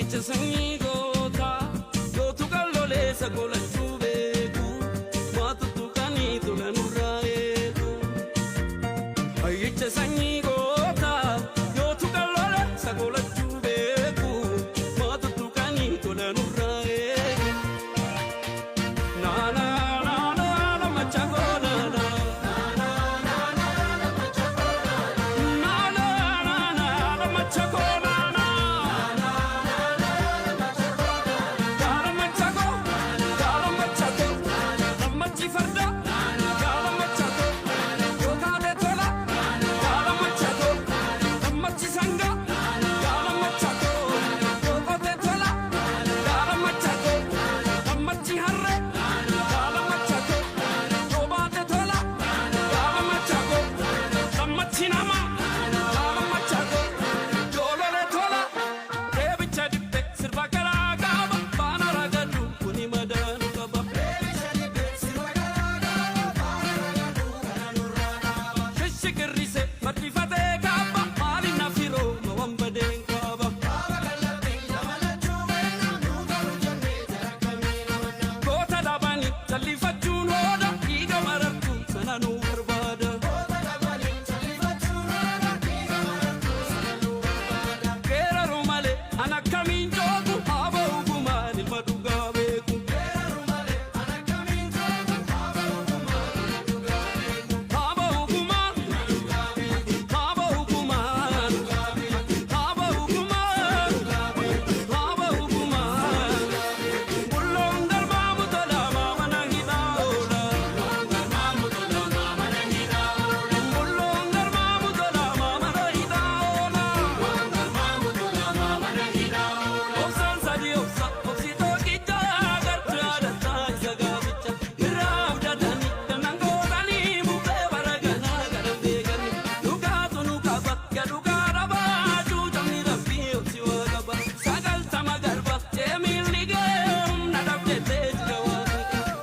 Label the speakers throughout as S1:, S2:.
S1: Hayyicha sanyii gootaa gootu kan loleessa golachuu beeku waa tuttuqanii tola nurraa eegu. Hayyicha sanyii gootaa gootu kan loleessa golachuu beeku waa tuttuqanii tola nurraa eegu. Naana naana nama chagoo naana. Naana naana nama chagoo naana. Gaala machako, gaala machako, nammachi farda, gaala machako, yoo taate tola, gaala machako, nammachi sanga, gaala machako, yoo qote tola, gaala machako, nammachi harre, gaala machako, yoo baate tola, gaala machako, nammachi nama, gaala machako, yoo lole tola, reebicha dibbe sirba garaa qaba, baana ragadu kuni madaanu qaba. Shishikirrise martifatee kaaba maali nafiroo mawwan badeen kaaba. Goota dhabanii jallifachuun hooda dhiiga marartu sana nu barbaada. Geeraru malee an akkamiin joogu haaba ogumaan ilma dhugaa beeku. Haaba ogumaan, haaba ogumaan, haaba ogumaan, haaba ogumaan. Bulloon galmaa mutolaa maamana hidhaa oola. Bulloon galmaa mutolaa maamana hidhaa oola. Obsaan sadii obsa obsitoo qicaa gartuu yaadataa isa gaaficha. Irraa abdatanii dannan gootanii bubbee bara ganaa galan beekanii. Dhugaatu nu qaba gadhugaa dhabaa cuucamni rabbii obsi waa qaba. Sagaltama garba jeemiin ligee humna dhabdettee jira waa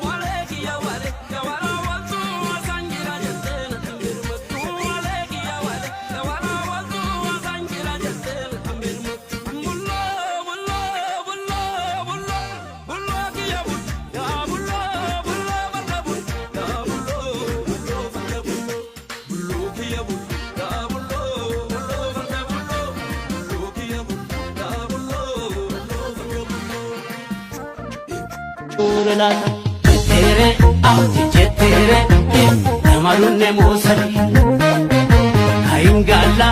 S1: walee kiyya walee gawara waltuu asaan jira jettee natti mirmattu. Walee kiyya walee gawara waltuu asaan jira jettee natti mirmattu. Bulloo bulloo bulloo bulloo bulloo kiyya bul yaa bulloo bulloo farda bul yaa bulloo bulloo farda bulloo bulloo kiyya bul yaa bulloo bulloo farda bulloo bulloo kiyya bul yaa bulloo bulloo farda bulloo.
S2: Jetteere ati jetteere namalunne moosani kayin gaalla.